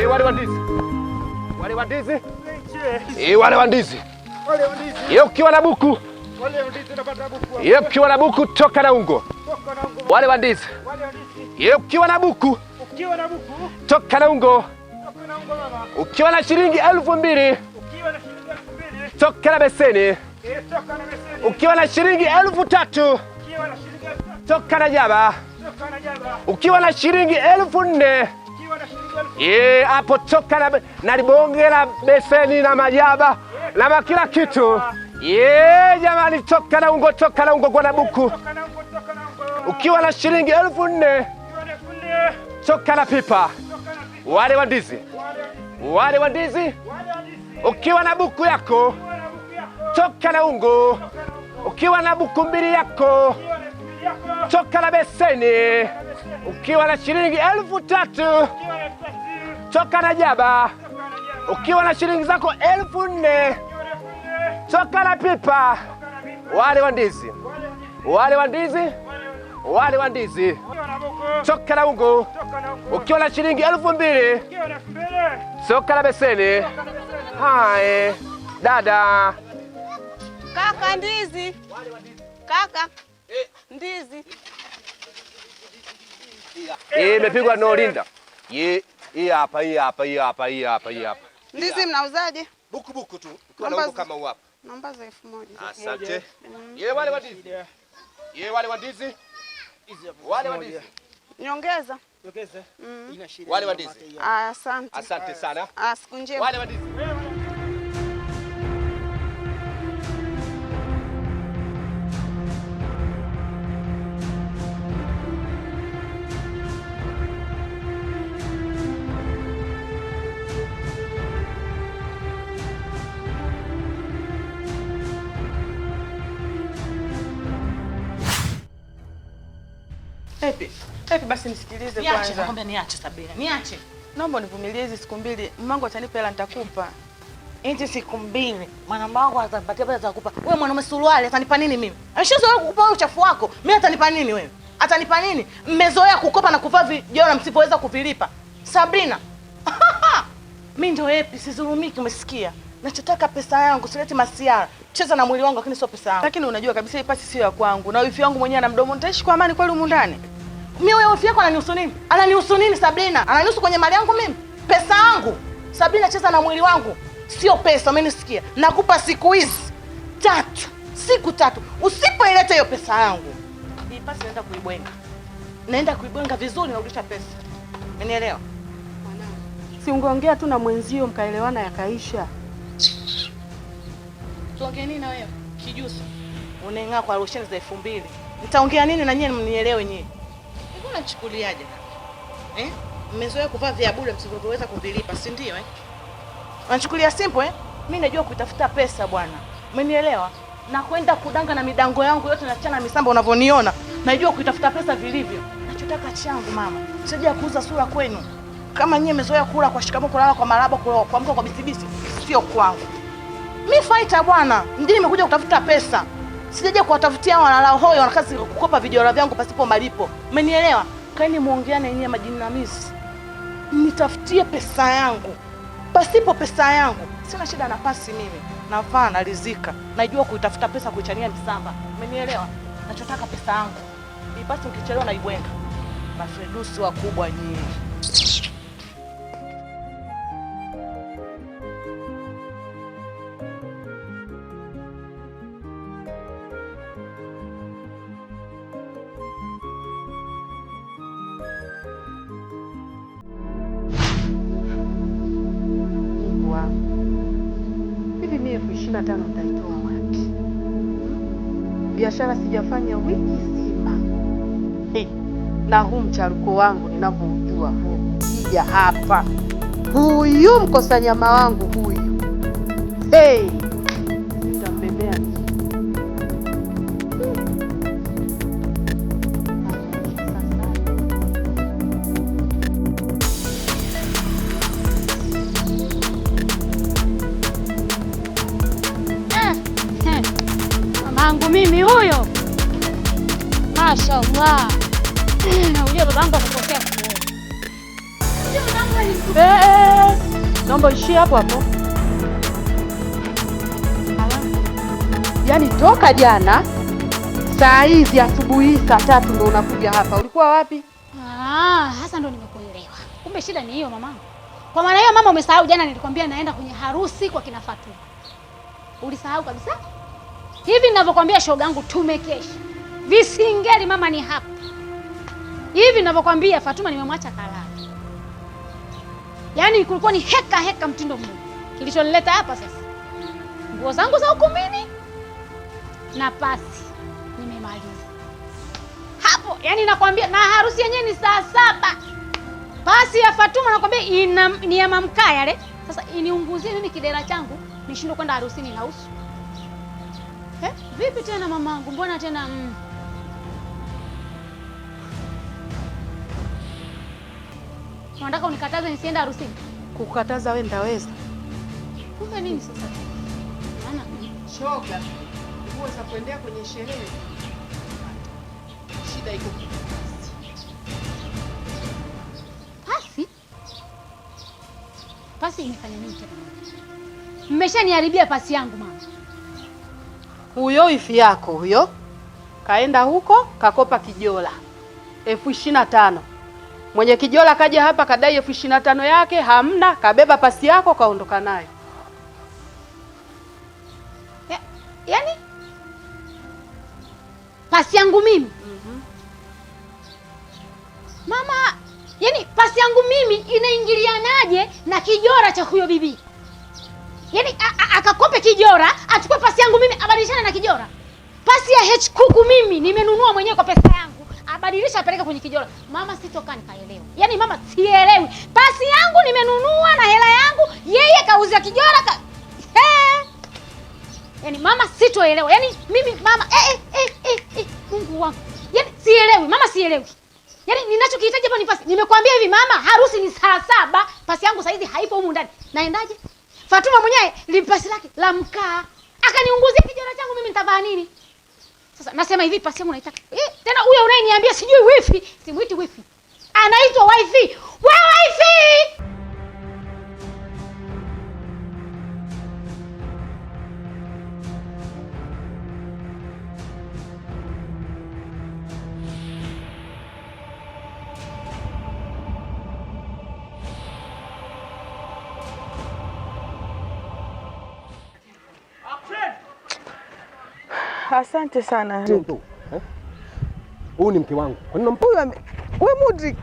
Wale wa ndizi. Wale wa ndizi. Wale wa ndizi. Ukiwa na buku. Ukiwa na buku toka na ungo. Wale wa ndizi. Ukiwa na buku. Toka na ungo. Ukiwa na shilingi 2000. Toka na beseni. Ukiwa na shilingi 3000. Toka na jaba. Ukiwa na shilingi 4000. Hapo toka na libonge la beseni na majaba na kila kitu. Jamani, toka na ungo, toka na ungo kwa na buku. Ukiwa na shilingi 4000. Toka na pipa. Wale wa ndizi. Wale wa ndizi. Ukiwa na buku yako. Toka na ungo. Ukiwa na buku mbili yako. Toka na beseni. Ukiwa na shilingi 3000. Toka na jaba. Ukiwa na shilingi zako 4000. Toka na pipa. Wale wa ndizi. Wale wa ndizi. Wale wa ndizi. Toka na ungo. Ukiwa na shilingi 2000. Toka na beseni. Hai dada. Kaka ndizi. Kaka ndizi. Imepigwa no linda. Hii hapa, hii hapa, hii hapa, hii hapa, hii hapa. Ndizi mnauzaje? Buku buku tu. Ukiwa na ungo kama huu hapa. Namba za 1000. Asante. Wale wa ndizi. Wale wa ndizi. Wale wa ndizi. Nyongeza. Nyongeza. Wale wa ndizi. Asante. Asante sana. Siku njema. Wale wa ndizi. Epi basi nisikilize Niache, kwanza. nakwambia niache Sabina, niache. Naomba univumilie hizi siku mbili. Mmangu atanipa hela nitakupa. Hizi siku mbili mwanamke wangu atanipatia pesa atakupa. Wewe mwanaume suruali atanipa nini mimi? Ameshazoea kukupa wewe uchafu wako. Mimi atanipa nini wewe? Atanipa nini? Mmezoea kukopa na kuvaa vijora msipoweza kuvilipa. Sabrina. Mimi ndio Epi, sidhulumiki, umesikia? Nachotaka pesa yangu, sileti masiara. Cheza na mwili wangu lakini sio pesa yangu. Lakini unajua kabisa hii pasi sio ya kwangu. Na wifi wangu mwenyewe ana mdomo, nitaishi kwa amani kweli humu ndani? Mimi wewe wifi yako ananihusu nini? Ananihusu nini Sabrina? Ananihusu kwenye mali yangu mimi? Pesa yangu. Sabrina, cheza na mwili wangu. Sio pesa, umenisikia? Nakupa siku hizi 3. Siku 3. Usipoileta hiyo pesa yangu, hii pasi naenda kuibwenga. Naenda kuibwenga vizuri, narudisha pesa. Umenielewa? Mwanangu, si ungeongea tu na mwenzio mkaelewana yakaisha. Tuongee nini na wewe? Kijusi. Unaing'aa kwa losheni za 2000. Nitaongea nini na nyinyi mnielewe nyinyi? Hivi unachukuliaje? Mmezoea kuvaa vya bure msivyoweza kuvilipa, si ndio eh? Unachukulia simple eh? Mimi najua kutafuta pesa bwana. Umenielewa? Na kwenda kudanga na midango yangu yote na chana misamba unavyoniona. Najua kuitafuta pesa vilivyo. Nachotaka changu mama. Sija kuuza sura kwenu. Kama nyinyi mmezoea kula kwa shikamoo, kulala kwa maraba, kuamka kwa bisibisi, sio kwangu. Mimi fighter bwana. Mjini nimekuja kutafuta pesa. Sijaje kuwatafutia walala hoyo wana kazi kukopa vijora vyangu pasipo malipo. Umenielewa? Kaeni muongeane yenyewe majinamizi. Nitafutie pesa yangu. Pasipo pesa yangu sina shida na pasi mimi. Navaa narizika. Najua kuitafuta pesa kuichania misamba. Umenielewa? Nachotaka pesa yangu. Ipasi ukichelewa na ibwenga. Mafredusi wakubwa nyinyi. Hivi mimi 25,000 nitaitoa wapi? Biashara sijafanya wiki nzima. Hey, na huu mcharuko wangu ninavyoujua huu. Kija hapa. Huyu mkosanyama wangu huyu. Hey, nitambebea. Mamangu mimi huyo. Mashallah. Unajua babangu akakosea kuoa. Naomba ishie hapo hapo. Alafu, yaani toka jana saa hizi asubuhi saa 3 ndo unakuja hapa. Ulikuwa wapi? Ah, hasa ndo nimekuelewa. Kumbe shida ni hiyo mamangu. Kwa maana hiyo mama, umesahau jana nilikwambia naenda kwenye harusi kwa kina Fatuma. Ulisahau kabisa? Hivi ninavyokuambia shogangu tumekesha. Visingeli mama ni hapa. Hivi ninavyokuambia Fatuma nimemwacha kalala. Yaani kulikuwa ni heka heka mtindo mmoja. Kilichonileta hapa sasa, nguo zangu za ukumbini na pasi nimemaliza. Hapo yani nakwambia, na harusi yenyewe ni saa 7. Pasi ya Fatuma nakwambia ina ni ya mamkaa yale. Sasa iniunguzie mimi kidera changu nishindwe kwenda harusini inahusu. Vipi tena mamangu? Mbona tena Unataka unikataze nisiende harusini? Kukataza wewe ndaweza. Kumbe nini sasa? Maana Shoga, nguo za kuendea kwenye sherehe. Shida iko pasi? Pasi imefanya nini tena? Mmeshaniharibia pasi yangu mama. Huyo ifi yako huyo kaenda huko kakopa kijola 25,000. Mwenye kijola kaja hapa kadai 25,000 yake, hamna, kabeba pasi yako kaondoka nayo. Yaani pasi yangu mimi? Mama, yani pasi yangu mimi inaingilianaje na kijora cha huyo bibi? Yaani akakope kijora, achukue pasi yangu mimi abadilishane na kijora. Pasi ya H kuku mimi nimenunua mwenyewe kwa pesa yangu, abadilisha apeleke kwenye kijora. Mama sitoka nikaelewa. Yaani mama sielewi. Pasi yangu nimenunua na hela yangu, yeye kauza kijora ka... Yaani mama sitoelewa. Yaani mimi mama Mungu wangu. Yaani sielewi, mama sielewi. Yaani ninachokihitaji hapa ni pasi. Nimekuambia hivi mama, harusi ni saa 7, pasi yangu saizi haipo humu ndani. Naendaje? Fatuma mwenyewe lipasi lake la mkaa. Akaniunguzia kijora changu mimi nitavaa nini? Sasa nasema hivi pasi yangu naitaka. Tena huyo unayeniambia sijui wifi, simuiti wifi. Anaitwa wifi. Wewe wifi! Asante sana. Huyu ni mke wangu. Kwa nini unampa? Wewe Mudrik.